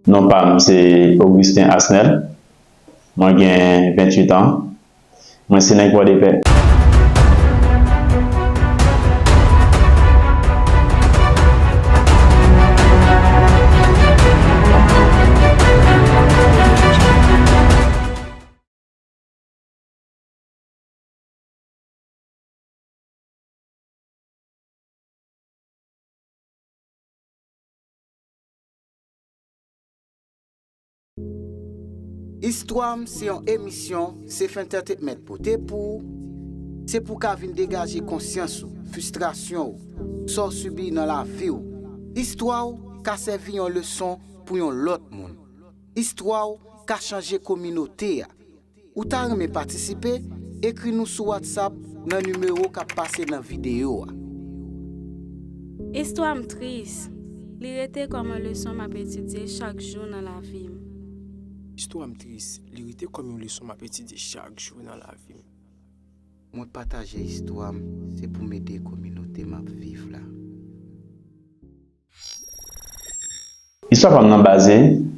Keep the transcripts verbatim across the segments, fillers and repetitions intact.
Non pa m se Augustin Asnel. Mwen gen venntuit an. Mwen se nèg Pòdepè. Istwa m se yon emisyon Safe Entertainment pote pou ou. Se pou w ka vin degaje konsyans ou, fristrasyon w, sa w sibi nan lavi w. Istwa w ka sèvi yon leson pou yon lòt moun. Istwa w ka chanje kominote a. Ou ta renmen patisipe? Ekri nou sou WhatsApp nan nimewo k ap pase nan videyo a. Istwa m tris. Li rete kòm yon leson m ap etidye chak jou nan lavi m. Istwa m tris. Li rete kòm yon leson m ap etidye chak jou nan lavi m. Mwen pataje istwa m, se pou m ede kominote m ap viv la. Istwa pa m nan baze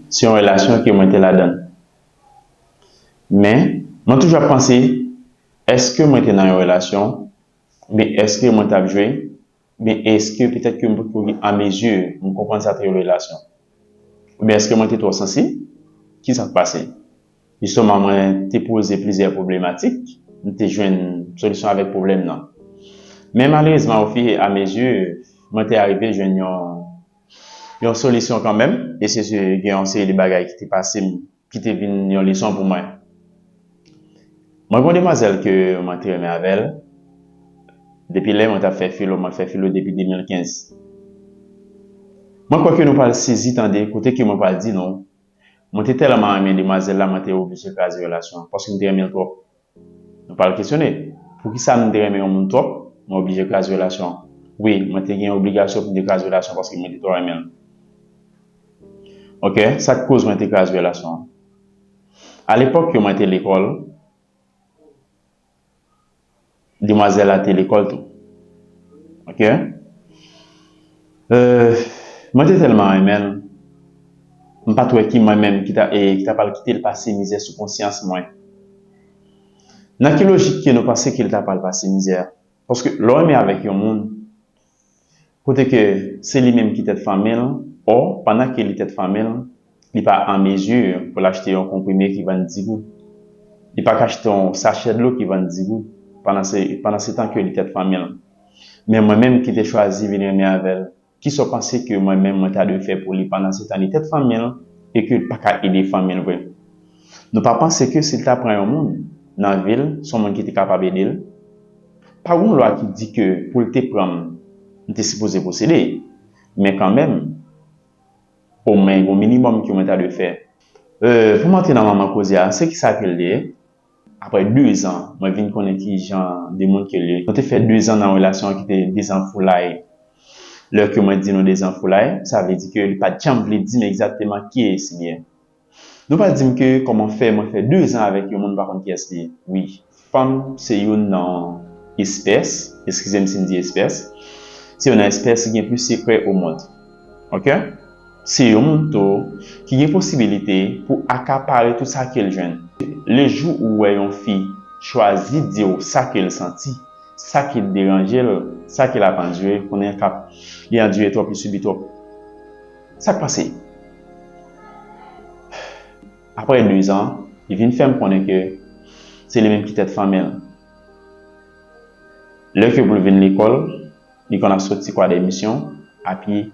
sou yon relasyon ke mwen te ladan l. Men, mwen toujou ap panse, èske mwen te nan yon relasyon? Oubyen èske mwen t ap jwe? Oubyen èske petèt ke mwen potko an mezi m konprann sa te yon relasyon? Oubyen èske mwen te twò sansib? Kisa k pase? Jisteman, mwen te poze plizyè pwoblematik, m te jwenn solisyon avèk pwoblèm nan. Men malerezman, ofiramezi, mwen te arive jwenn yon, yon solisyon kanmenm, e se, se gen yon seri de bagay ki te pase m, ki te vin yon leson pou mwen. Mwen gen yon demwazèl ke mwen te renmen avè l, depi lè mwen t ap fè filo, mwen fè filo depi de mil kenz. Mwen kwè ke nou pral sezi tande kote ke mwen pral di nou, mwen te tèlman renmen demwazèl la, mwen te oblije kraze relasyon an, paske m te renmen l twòp. Nou pral kesyone, poukisa m te renmen yon moun twòp, mwen oblije kraze relasyon an? Wi, mwen te gen obligasyon pou m te kraze relasyon paske mwen te twò renmen l. Oke, sa k koz mwen te kraze relasyon an? Alepòk ke mwen te lekòl, demwazèl la te lekòl tou. Oke? Euh, mwen te tèlman renmen l, m pa t wè ki mwen menm ki ta, e, ki ta pral kite l pase mizè sou konsyans mwen. Nan ki lojik ke nou panse ke l ta pral pase mizè? Paske lè w renmen avèk yon moun, kote ke se li menm ki tèt fanmi l, ò, pandan ke li tèt fanmi l, li pa an mezi pou l achte yon konprime ki vann dis goud. Li pa ka achte yon sachè dlo ki vann dis goud pandan se, pandan se tan ke li tèt fanmi l. Men mwen menm ki te chwazi vin renmen avè l, kisa w panse ke mwen menm mwen ta dwe fè pou li pandan se tan li tèt fanmi l e ke l pa ka ede fanmi l vre? Nou pa panse ke si l ta pran yon moun nan vi l, se yon moun ki te kapab ede l? Pa gen yon lwa ki di ke pou l te pran m, m te sipoze posede. Men kanmenm, omwen, gen yon minimòm ke mwen ta dwe fè. Euh, pou m antre nan manman koze a, se kisa ke l ye? Apre dezan, mwen vin konnen ki jan de moun ke l ye. Nou te fè dezan nan relasyon an ki te dezan foulay. Lè ke mwen di nou dezan foulay, sa vle di ke li pa t janm vle di m egzakteman kiyès li ye. Nou pa di m ke kòman fè mwen fè dezan avèk yon moun m pa konn kiyès li ye. Wi, fanm se youn nan espès, eskize m si m di espès, se youn nan espès ki gen plis sekrè o mond. Oke? Se yon moun tou ki gen posibilite pou akapare tout sa ke l jwenn. Le jou ou wè yon fi chwazi di w sa ke l santi, sa ki deranje l, sa ke l ap andire, konnen k ap, li andire twòp, li sibi twòp. Sa k pase? Apre dezan, li vin fè m konnen ke se li menm ki tèt fanmi l. Lè ke pou l vin lekòl, li konn ap soti Kwadèmisyon a pye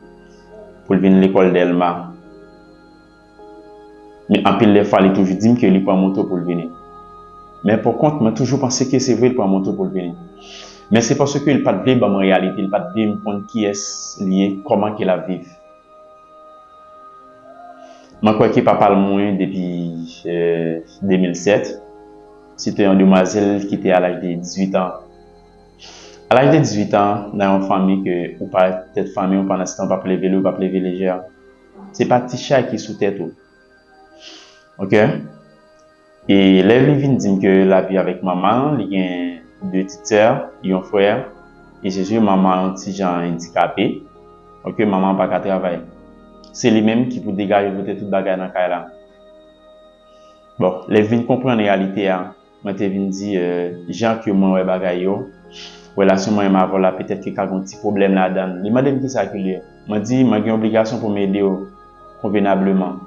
pou l vin lekòl Dèlma. Men anpil lè fwa, li toujou di m ke li pran moto pou l vini. Men pòkont, mwen toujou panse ke se vre l pran moto pou l vini. Men se paske l pa t vle ban mwen reyalite, li pa t vle m konn kiyès li ye, kòman ke l ap viv. Mwen kwè ke papa l mouri depi, eh, de mil sèt. Se te yon demwazèl ki te a laj de dizuit an. A laj de dizuit an, nan yon fanmi ke ou pa tèt fanmi, ou pa nan sitan, ou p ap leve lou, ou p ap leve lejè. Se pa ti chay ki sou tèt ou. Oke? E lè li vin di m ke l ap viv avèk manman l, li gen de ti sè, yon frè, e se sou manman an yon ti jan andikape, oke, manman an pa ka travay. se li menm ki pou degaje pote tout bagay nan kay la. Bon, lè m vin konprann reyalite a, mwen te vin di, euh, jan ke mwen wè bagay yo, relasyon mwen menm avè w la, petèt ke ka gen yon ti pwoblèm ladan l. Li mande m kisa ke l ye. Mwen di, mwen gen obligasyon pou m ede w konvenableman,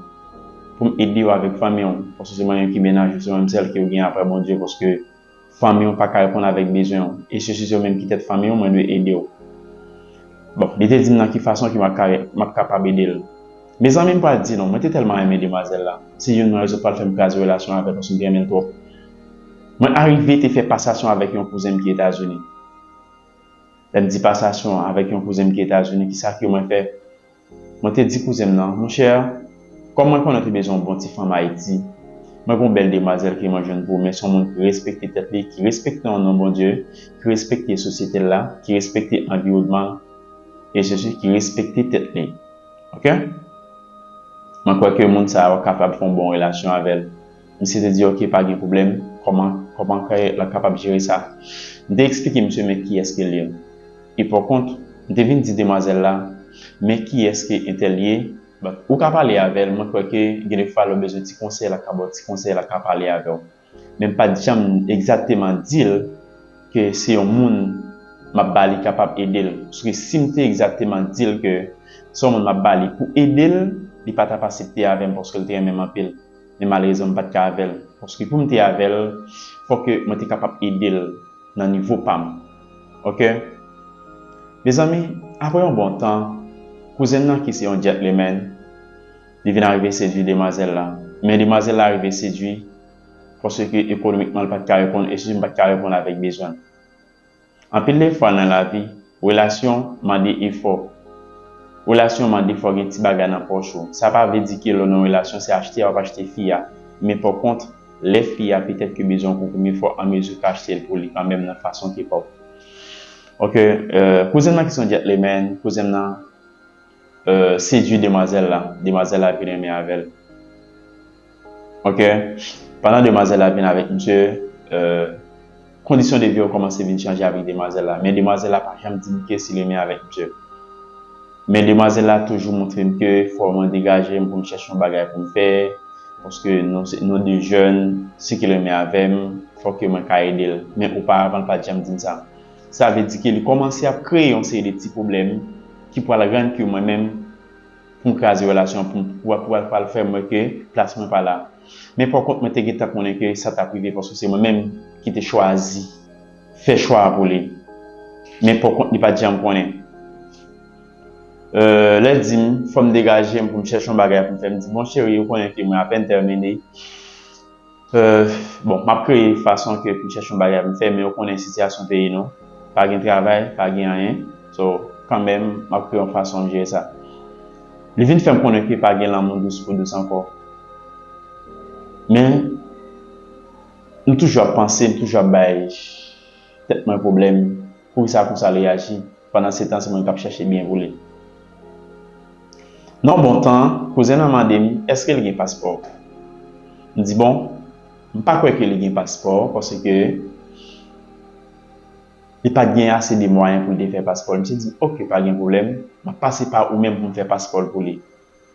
pou m ede w avèk fanmi w, paske se mwen menm ki mennaj ou, se mwen menm sèl ke w gen apre Bondye, paske fanmi w pa ka reponn avèk bezwen w. E se si se ou menm ki tèt fanmi w, mwen dwe ede w. Bon, li te di m nan ki fason ke m ap ka, m ap kapab ede l. Mezanmi, m pral di nou, mwen te tèlman renmen demwazèl la. Se youn nan rezon k pral fè m kraze relasyon avè l, paske m te renmen l twòp. Mwen arive te fè pasasyon avèk yon kouzen m ki Etazini. Lè m di pasasyon avèk yon kouzen m ki Etazini, kisa ke mwen fè? Mwen te di kouzen m nan, monchè, kòm mwen konnen w te bezwen yon bon ti fanm Ayiti, mwen gen yon bèl demwazèl ke mwen jwenn pou ou, men se yon moun ki respekte tèt li, ki respekte non Bondye, ki respekte sosyete l la, ki respekte anviwònman l, e sesi, ki respekte tèt li. Oke? Mwen kwè ke moun sa yo kapab fè yon bon relasyon avè l. Misye te di, oke, pa gen pwoblèm, kòman, kòman ke l ap kapab jere sa? M te eksplike misye men kiyès ke l ye. E pòkont, m te vin di demwazèl la, men kiyès ke entèl ye, But, ou ka pale avè l, mwen kwè ke gen de fwa lè w bezwen ti konsèy, l ap ka ba w ti konsèy, l ap ka pale avè w. Men m pa t janm egzakteman di l ke se yon moun m ap ba li kapab ede l. Paske si m te egzakteman di l ke se yon moun m ap ba li pou ede l, li pa t ap aksepte avè m paske l te renmen m anpil. Men malerezman, m pa t ka avè l. Paske pou m te avè l, fòk ke mwen te kapab ede l nan nivo pa m. Oke? Mezanmi, apre yon bon tan, kouzen m nan ki se yon gentleman, li vin arive sedui demwazèl la. Men demwazèl la rive sedui paske ekonomikman l pa t ka reponn, e si m pa t ka reponn avèk bezwen l. Anpil de fwa nan lavi, relasyon mande efò. Relasyon mande fò gen ti bagay nan pòch ou. Sa pa vle di ke lè w nan yon relasyon, se achte a w ap achte fi a. Men pòkont, lè fi a petèt ke bezwen yon konpwomi, fò anmezi w ka achte l pou li kanmenm nan fason ke pa w. Oke, euh, kouzen m nan ki se yon gentleman, kouzen m nan, euh, sedui demwazèl la. Demwazèl la vin renmen avè l. Oke? Pandan demwazèl la vin avèk misye, euh, kondisyon de vi yo kòmanse vin chanje avèk demwazèl la. Men demwazèl la pa janm di m ke si l renmen avèk misye. Men demwazèl la toujou montre m ke fò mwen degaje m pou m chèche yon bagay pou m fè. Paske nou se, nou de jèn, si ke l renmen avè m, fò ke mwen ka ede l. Men oparavan, l pa t janm di m sa. Sa vle di ke li kòmanse ap kreye yon seri de ti pwoblèm ki pral rann ke mwen menm, pou m kraze relasyon an, pou m, pou, pou, pou al fè m wè ke plas mwen pa la. Men pòkont, mwen te gentan konnen ke sa t ap rive paske se mwen menm ki te chwazi fè chwa a pou li. Men pòkont, li pa t janm konnen. Euh, lè l di m, fò m degaje m pou m chèche yon bagay pou m fè, m di, bon, cheri, ou konnen ke mwen apèn tèmine. Euh, bon, m ap kreye fason ke pou m chèche yon bagay pou m fè, men ou konnen sitiyasyon peyi nou. Pa gen travay, pa gen anyen. So, kanmenm, m ap kreye yon fason m jere sa. Li vin fè m konnen ke pa gen lanmou dous pou dous ankò. Men, m toujou ap panse, m toujou ap bay tèt mwen pwoblèm. Poukisa konsa l reyaji? Pandan se tan, se mwen k ap chèche byen pou li. Nan yon bon tan, kouzen nan mande m, èske l gen paspò? M di, bon, m pa kwè ke li gen paspò, paske li pa t gen ase de mwayen pou l te fè paspò l. Misye di, oke, pa gen pwoblèm, m ap pase pa ou menm pou m fè paspò l pou li.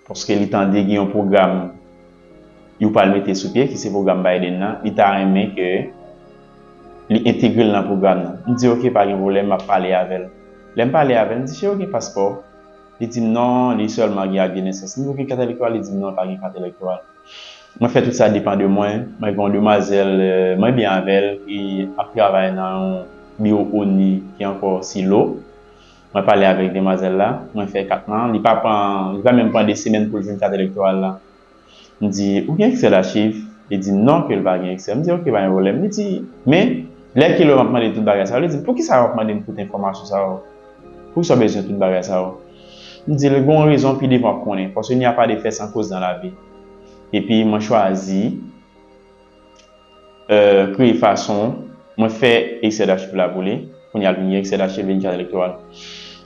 Paske li tande gen yon pwogram yo pral mete sou pye, ki se pwogram Biden nan, li ta renmen ke li entegre l nan pwogram nan. M di, oke, pa gen pwoblèm, m ap pale avè l. Lè m pale avè l, m di, cheri, ou gen paspò? Li di m non, li sèlman gen ak de nesans. M di, ou gen kat elektoral? Li di m non, li pa gen kat elektoral. Mwen fè tout sa depann de mwen. Mwen gen yon demwazèl, euh, mwen byen avè l, ki ap travay nan yon biwo ONI ki ankò silo. Mwen pale avèk demwazèl la, mwen fè kat lan, li pa pran, li pa menm pran de semèn pou l jwenn kat elektoral la. M di, ou gen Excel achiv? Li di m non, ke l pa gen Excel. M di, oke, pa gen pwoblèm. Li di, men, lè ke lè m ap mande l tout bagay sa yo, li di m, poukisa w ap mande m tout enfòmasyon sa yo? Poukisa w bezwen tout bagay sa yo? M di l, gen yon rezon pi devan w ap konnen, paske il n'y a pas de fait sans cause dans la vie. Epi mwen chwazi euh, kreye fason mwen fè Excel achiv la pou li. Kounye a l vin gen Excel achiv, vin kat elektoral.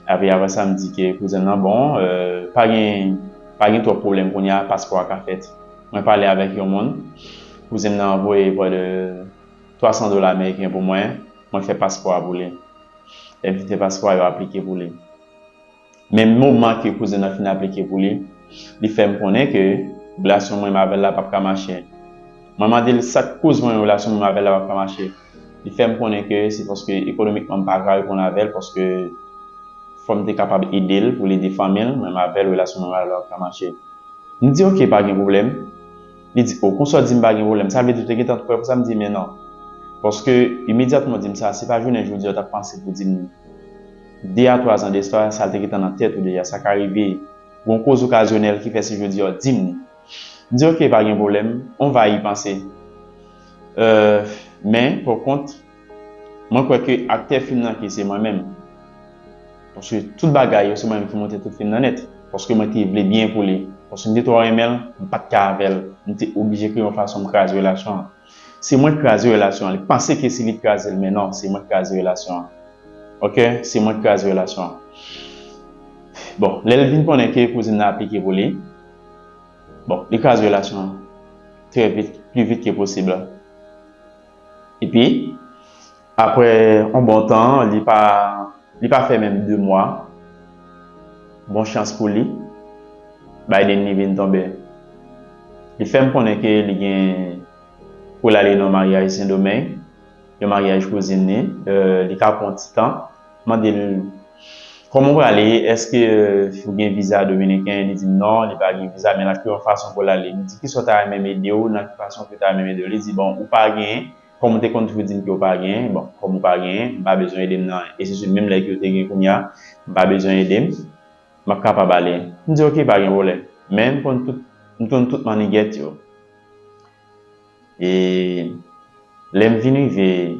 Apre, apre sa, m di ke kouzen nan, bon, euh, pa gen, pa gen twòp pwoblèm kounye a, paspò a ka fèt. Mwen pale avèk yon moun, kouzen m nan voye prè de twa san dola ameriken pou mwen, mwen fè paspò a pou li. Lè m fin fè paspò a, yo aplike pou li. Men moman ke kouzen nan fin aplike pou li, Li fè m konnen ke relasyon mwen avè l la p ap ka mache. Mwen mande l sa k koz mwen relasyon mwen avè l la p ap ka mache. Li fè m konnen ke se paske ekonomikman m pa ka reponn avè l, paske fò m te kapab ede l pou l ede fanmi l, mwen avè l, relasyon mwen avè l la p ap ka mache. M di, "Ok, pa gen pwoblèm." Li di, "O, konsa w di m pa gen pwoblèm, sa vle di w te gentan prè pou sa?" M di, "Men non." Paske imedyatman w di m sa, se pa jounen jodi a w t ap panse pou di m de a twa zan de sa, sa te gentan nan tèt ou deja, sa ka rive. Gon koz okazyonèl ki fè se jodi a w di m li. M di, "Ok, pa gen pwoblèm, on va y panse." Euh, men, pa kont, mwen kwè ke aktè fim nan ki se mwen menm. Paske tout bagay yo, se mwen menm ki monte tout fim nan nèt. Paske mwen te vle byen pou li. Paske m te twò renmen l, m pa t ka avè l. M te oblije kreye yon fason m kraze relasyon an. Se mwen k kraze relasyon an. Li panse ke se li k kraze l, men non, se mwen k kraze relasyon an. Ok? Se mwen k kraze relasyon an. Bon, lè l vin konnen ke kouzin nan aplike pou li, bon, li kraze relasyon an trè vit, pli vit ke posib. Epi, apre yon bon tan, li pa, li pa fè menm de mwa, bon chans pou li, Biden li vin tonbe. Li fè m konnen ke li gen pou l ale nan maryaj Sendomeng, yon maryaj kouzin li, euh, li ka pran ti tan. Mande l, "Kòman w prale? Èske, euh, ou gen viza dominiken?" Li di m non, li pa gen viza, men l ap kreye yon fason pou l ale. M di, "Kisa w ta renmen m ede w? Nan ki fason ke w ta renmen m ede w?" Li di, "Bon, ou pa genyen, kòm ou te konn toujou di m ke w pa genyen, bon, kòm ou pa genyen, m pa bezwen ede m nan." E se sou menm lè ke w te gen kounye a, "M pa bezwen ede m, m ap kapab ale." M di, "Ok, pa gen pwoblèm." Men m konn tout, m konn tout mannigèt yo. E lè m vin rive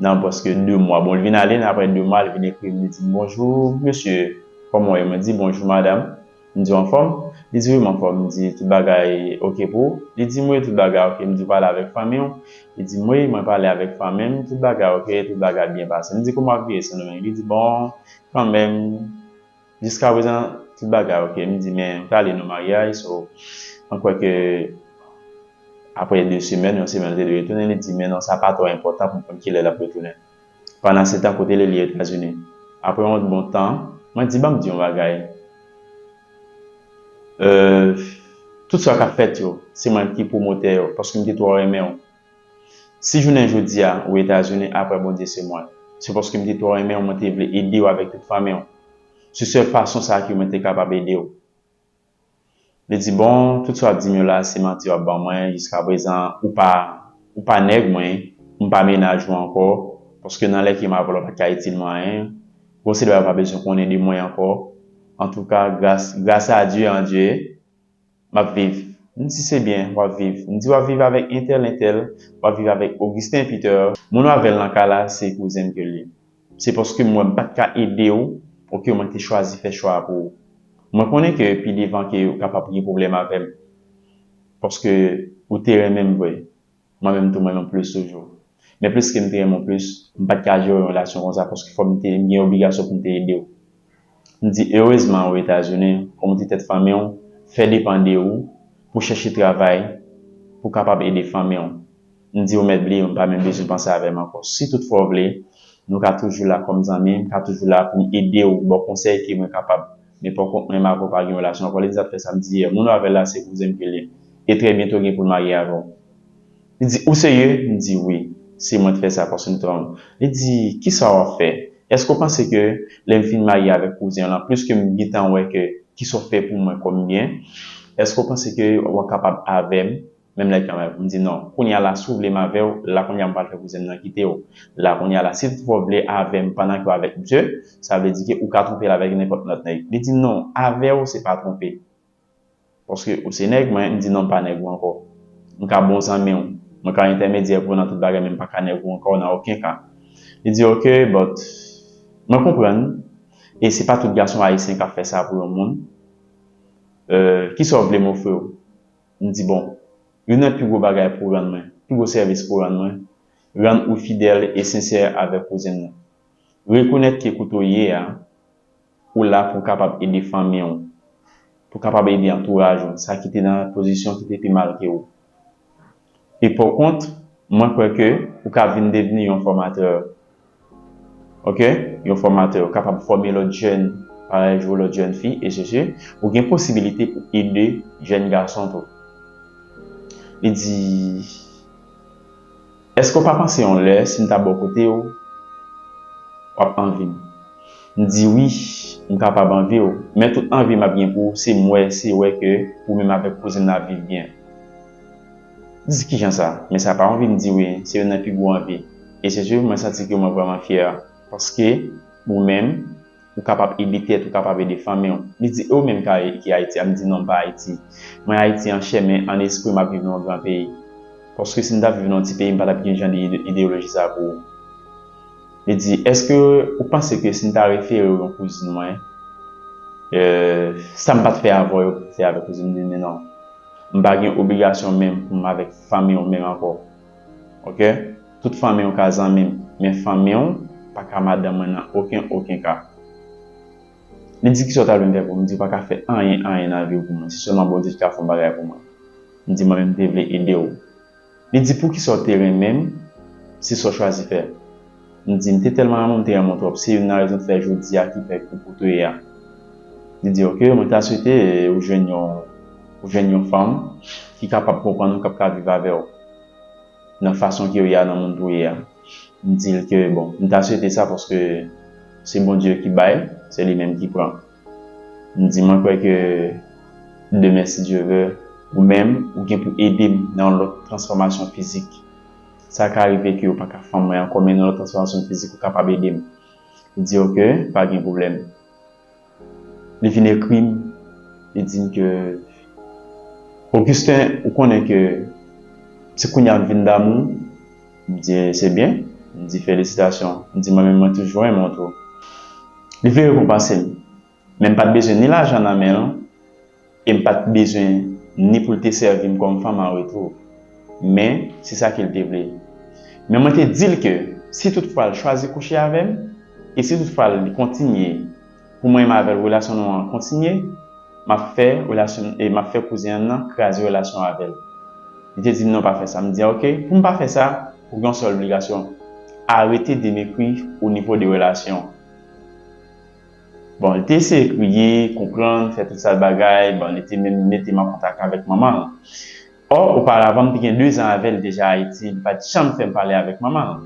nan prèske de mwa, bon, li vin ale, apre de mwa, li vin ekri m, li di m, "Bonjou, mesye, kòman w ye?" Mwen di, "Bonjou, madanm." M di, "W anfòm?" Li di, "Wi, m anfòm." M di, "Tout bagay ok pou ou?" Li di m, "Wi, tout bagay ok." M di, "Ou pale avèk fanmi w?" Li di m, "Wi, mwen pale avèk fanmi m, tout bagay ok, tout bagay byen pase." M di, "Kòman w ap viv Sendomeng?" Li di, "Bon, kanmenm, jiskaprezan, tout bagay ok." M di, "Men, ou t ale nan maryaj, so, mwen kwè ke apre de semèn, yon semèn, ou te dwe retounen." Li di, "Men non, sa pa twò enpòtan pou m konn kilè l ap retounen." Pandan se tan, kote l ye, li Etazini. Apre yon bon tan, mwen di, "Ban m di yon bagay. Euh, tout sa k ap fèt yo, se mwen ki pwomotè yo, paske m te twò renmen w. Si jounen jodi a, ou Etazini, apre Bondye se mwen. Se paske m te twò renmen w, mwen te vle ede w avèk tout fanmi w. Se sèl fason sa a ke mwen te kapab ede w." Li di, "Bon, tout sa w ap di m yo la, se manti w ap ban mwen. Jiskaprezan, ou pa, ou pa nèg mwen, m pa mennaj ou ankò, paske nan lè ke m avè w la, ou pa t ka itil mwen anyen. Bon, se lè w pa bezwen konnen de mwen ankò. Antouka, gras, gras a Dye, an Dye, m ap viv." M di, "Se byen, w ap viv." M di, "W ap viv avèk entèl, entèl, w ap viv avèk Augustin Peter." Moun w avè l nan ka la, se kouzen m ke l ye. Se paske m wè m pa t ka ede w, oke, mwen te chwazi fè chwa a pou ou. Mwen konnen ke pi devan ke ou kapab gen pwoblèm avè m. Paske ou te renmen m vre. Mwen menm tou, mwen renmen w plis toujou. Men plis ke m te renmen w plis, m pa t ka jere yon relasyon konsa, paske fò m te, m gen obligasyon pou m te ede w. M di, "Erezman, ou Etazini, kòm ou te tèt fanmi w, fè depann de ou, pou chèche travay, pou kapab ede fanmi w." M di, "Ou mèt bliye, ou pa menm bezwen panse avè m ankò. Si toutfwa w vle, nou ka toujou la kòm zanmi, m ka toujou la pou m ede w, ba w konsèy ke mwen kapab. Men pòkont mwen, m avè w pa gen relasyon ankò." Li di, "Sa t fè sa?" M di, "Moun ou avè l la, se kouzen m ke l ye. E trè byento gen pou l marye avè w." Li di, "Ou serye?" M di, "Wi, se mwen t fè sa, paske m te renmen w." Li di, "Kisa w ap fè? Èske w panse ke lè m fin marye avèk kouzen w lan, plis ke m gentan wè ke kisa w fè pou mwen kòm byen, èske w panse ke w ap kapab avè m, menm lè ke m avè w?" M di, "Non, kounye a la, si w vle m avè w, la kounye a m pral fè kouzen m nan kite w. La kounye a la, si toutfwa w vle avè m pandan ke w avèk misye, sa vle di ke ou ka twonpe l avèk nenpòt lòt nèg." Li di, "Non, avè w, se pa twonpe." Paske ou se nèg mwen, m di non, m pa nèg ou ankò. M ka bon zanmi w. Mwen ka entèmedyè pou w nan tout bagay, men m pa ka nèg ou ankò nan okenn ka. Li di, "Ok, but mwen konprann. E se pa tout gason ayisyen k ap fè sa pou yon moun. Euh, kisa w vle m ofri w?" M di, "Bon, youn nan pi gwo bagay pou w rann mwen, pi gwo sèvis pou w rann mwen, rann ou fidèl e sensè avèk kouzin nan. Rekonèt ke kote w ye a, ou la pou w kapab ede fanmi w, pou w kapab ede antouraj ou, sa ki te nan pozisyon ki te pi mal ke ou. E pòkont, mwen kwè ke ou ka vin devni yon fòmatè. Ok? Yon fòmatè, ou kapab fòme lòt jèn, parèy jou lòt jèn fi, e sesi, ou gen posibilite pou ede jèn gason tou. Li di, èske w pa panse yon lè, si m ta bò kote w, w ap anvi m? M di, wi, m kapab anvi w, men tout anvi m ap gen pou ou, se m wè, se wè ke ou menm avèk kouzen m ap viv byen. Li di, kijan sa? Men sa pa anvi m di wi, se youn nan pi gwo anvi. E se sou mwen santi ke mwen vrèman fyè, paske ou menm, ou kapab ede tèt, ou kapab ede fanmi w. Li di, e ou menm ki Ay-, ki Ayiti a? M di, non, m pa Ayiti. Mwen Ayiti an chè, men an espri, m ap viv nan yon gran peyi. Paske si m t ap viv nan yon ti peyi, m pa t ap gen jan de ide-, ideyoloji sa pou ou. Li di, èske ou panse ke si m ta refere w yon kouzin mwen, eh, sa m pa t fè avè w yo pou fè avèk kouzin m? M di, men non. M pa gen obligasyon menm pou m avèk fanmi w menm ankò. Oke? Tout fanmi w ka zanmi m, men fanmi w pa ka madanm mwen nan okenn, okenn ka. Li di, kisa w ta vle m fè pou ou? M di, ou pa ka fè anyen, anyen nan vi w pou mwen. Se sèlman Bondye ki ka fè yon bagay pou mwen. M di, mwen menm, m te vle ede w. Li di, poukisa w te renmen m si sa w chwazi fè? M di, m te tèlman renmen w, m te renmen w twòp. Se youn nan rezon k fè jodi a ki fè ou kote w ye a. Li di, oke, mwen ta swete ou jwenn yon, ou jwenn yon fanm ki kapab konprann ou, k ap ka viv avè w nan fason ke w ye a, nan moun ke w ye a. M di l ke, bon, m ta swete sa paske se Bondye ki bay, se li menm ki pran. M di, mwen kwè ke demen, si Dye vle, ou menm, ou gen pou ede m nan yon lòt transfòmasyon fizik. Sa ka rive ke yo pa ka fè mwen ankò, men nan lòt transfòmasyon fizik, ou kapab ede m. Li di, oke, pa gen pwoblèm. Li vin ekri m, li di m ke, Augustin, ou konnen ke se kounye a m vin damou? M di, se byen. M di, felisitasyon. M di, mwen menm, mwen toujou renmen w tou. Li vle rekonpanse m. Men m pa t bezwen ni lajan nan men l, e m pa t bezwen ni pou l te sèvi m kòm fanm an retou. Men, se sa ke l te vle. Men mwen te di l ke si toutfwa l chwazi kouche avè m, e si toutfwa li kontinye, pou mwen menm avè l, relasyon nou an kontinye, m ap fè relasyon, e m ap fè kouzen an nan kraze relasyon avè l. Li te di m, non, pa fè sa. M di, oke, pou m pa fè sa, ou gen yon sèl obligasyon, arete de m ekri o nivo de relasyon. Bon, li te eseye kriye, konprann, fè tout sal bagay. Bon, li te menm mete m an kontak avèk manman l. Ò, oparavan, m te gen de zan avè l deja Ayiti, li pa t janm fè m pale avèk manman l.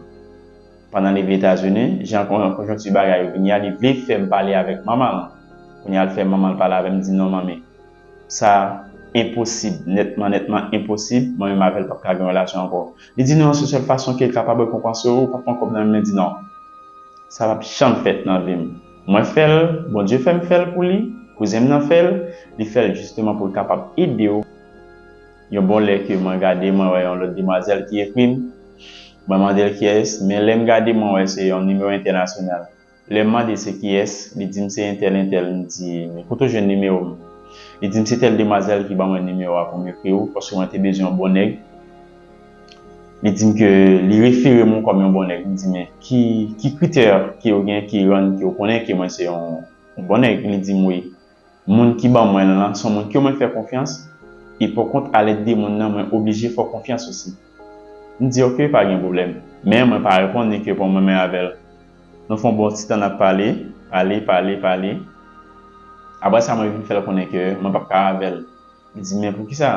Pandan l rive Etazini, jan kon-, konjonkti bagay yo vin ye a, li vle fè m pale avèk manman l. Kounye a, l fè manman l pale avè m, di, non, manmi, sa enposib, nètman, nètman enposib, mwen menm avè l p ap ka gen relasyon ankò. Li di, non, se sèl fason ke l kapab rekonpanse w, w p ap pran kòb nan men l. Mwen di, non. Sa p ap janm fèt nan vi m. Mwen fè l, Bondye fè m fè l pou li, kouzen m nan fè l, li fè l jisteman pou l kapab ede w. Yon bon lè ke mwen gade, mwen wè yon lòt demwazèl ki ekri m. Mwen mande l kiyès, men lè m gade, mwen wè se yon nimewo entènasyonal. Lè m mande se kiyès, li di m se entèl, entèl. M di, men kote w jwenn nimewo m? Li di m se tèl demwazèl ki ban mwen nimewo a pou m ekri w, paske mwen te bezwen yon bon nèg. Li di m ke li refere m ou kòm yon bon nèg. M di, men ki, ki kritè ke w gen ki rann ke w konnen ke mwen se yon, yon bon nèg? Li di m wi. Moun ki ban mwen l lan, se yon moun ke mwen fè konfyans, e pòkont alèd de moun nan, mwen oblije fè w konfyans osi. M di, oke, pa gen pwoblèm. Men mwen pa reponn li ke bon, mwen menm avè l. Nou fè yon bon ti tan n ap pale, pale, pale, pale. Apre sa, mwen vin fè l konnen ke mwen p ap ka avè l. Li di, men poukisa?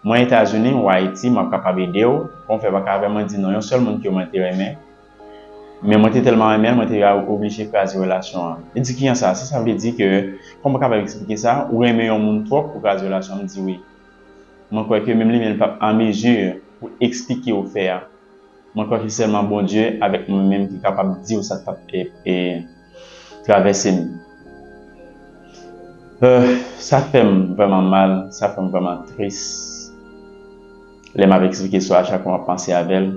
Mwen Etazini, ou Ayiti, m ap kapab ede w. Kòman w fè pa ka avè m? Mwen di, non, yon sèl moun ke mwen te renmen. Men mwen te tèlman renmen l, mwen te oblije kraze relasyon an. Li di, kijan sa? Sa, sa vle di ke, kòman w kapab eksplike sa? Ou renmen yon moun twòp pou kraze relasyon an? M di, wi. Mwen kwè ke menm li menm li p ap an mezi pou eksplike w fè a. Mwen kwè ke sèlman Bondye avèk mwen menm ki kapab di w sa k t ap, e, e, travèse m. Eh, sa fè m vrèman mal, sa fè m vrèman tris. Lè m ap eksplike sa a, chak fwa m ap panse avè l.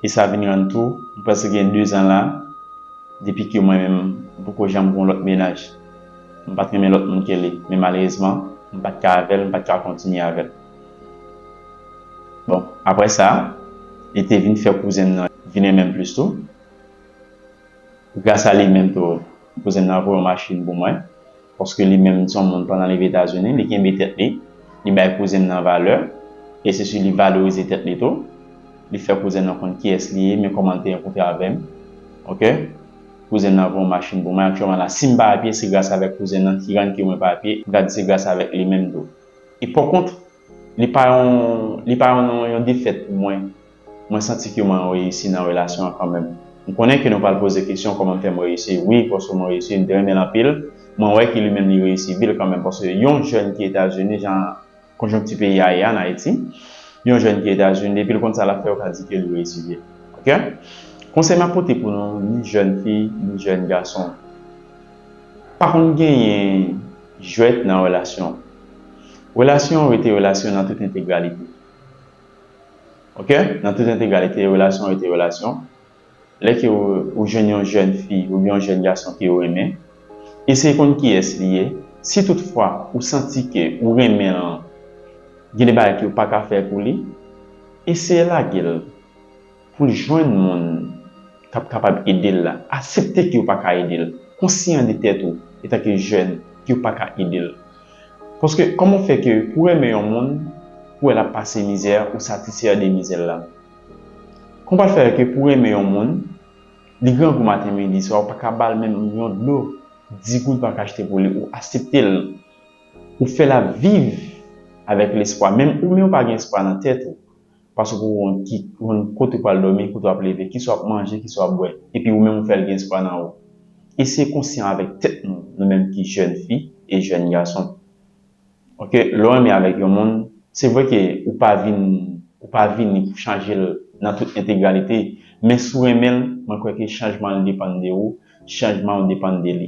E sa vin rann tou, m prèske gen de zan la, depi ke mwen menm, m poko janm gen yon lòt mennaj. M pa t renmen lòt moun ke li, men malerezman, m pa t ka avè l, m pa t ka kontinye avè l. Bon, apre sa, li te vin fè kouzen m nan vin renmen m plis tou. Gras a li menm tou, kouzen m nan voye yon machin pou mwen. Paske li menm se yon moun pandan li rive Etazini, li kenbe tèt li, li bay kouzen m nan valè, e se si li valorize tèt li tou. Li fè kouzen nan konn kiyès li ye, men kòman l te rankontre avè m. Oke? kouzen nan voye yon machin pou mwen aktyèlman la. Si m pa a pye, se gras avèk kouzen nan ki rann ke mwen pa a pye, m ka di se gras avèk li menm tou. E pòkont, li pa yon, li pa yon, yon defèt pou mwen. Mwen santi ke mwen reyisi nan relasyon an kanmenm. M konnen ke nou pral poze kesyon kòman m fè m reyisi. Wi, paske mwen reyisi, m te renmen l anpil. Mwen wè ke li menm li reyisi vi l kanmenm, paske yon jèn ki Etazini, jan konjonkti peyi a ye a, an Ayiti, yon jèn ki Etazini, depi l konn sa l ap fè, ou ka di ke li reyisi vi l. Oke? Konsèy m ap pote pou nou, ni jèn fi, ni jèn gason, pa konn genyen jwèt nan relasyon. Relasyon rete relasyon nan tout entegralite. Oke? Nan tout entegralite, relasyon rete relasyon. Lè ke ou, ou jwenn yon jèn fi oubyen yon jèn gason ke ou renmen, eseye konn kiyès li ye. Si toutfwa ou santi ke ou renmen l, gen de bagay ke ou pa ka fè pou li, eseye lage l pou l jwenn moun k ap kapab ede l la. Aksepte ke ou pa ka ede l. Konsyan de tèt ou, etanke jèn, ke ou pa ka ede l. Paske, kòman fè ke pou renmen yon moun, pou wè l ap pase mizè, ou satisfè de mizè l la? Kòman fè ke pou renmen yon moun, li grangou maten, midi, swa, ou pa ka ba l menm yon dlo, di goud ou pa ka achte pou li, ou aksepte l, ou fè l ap viv avèk lespwa. Menm ou menm ou pa gen espwa nan tèt ou, paske ou konn ki, ou konn kote ou pral dòmi, kote w ap leve, kisa w ap manje, kisa w ap bwè, epi ou menm ou fè l gen espwa nan ou. Eseye konsyan avèk tèt nou, nou menm ki jèn fi e jèn gason. Oke, lè w renmen avèk yon moun, se vre ke ou pa vin, ou pa vini pou chanje l nan tout entegralite, men si w renmen l, mwen kwè ke chanjman l depann de ou, chanjman w depann de li.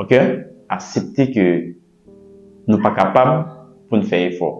Oke? Aksepte ke nou pa kapab pou n fè efò.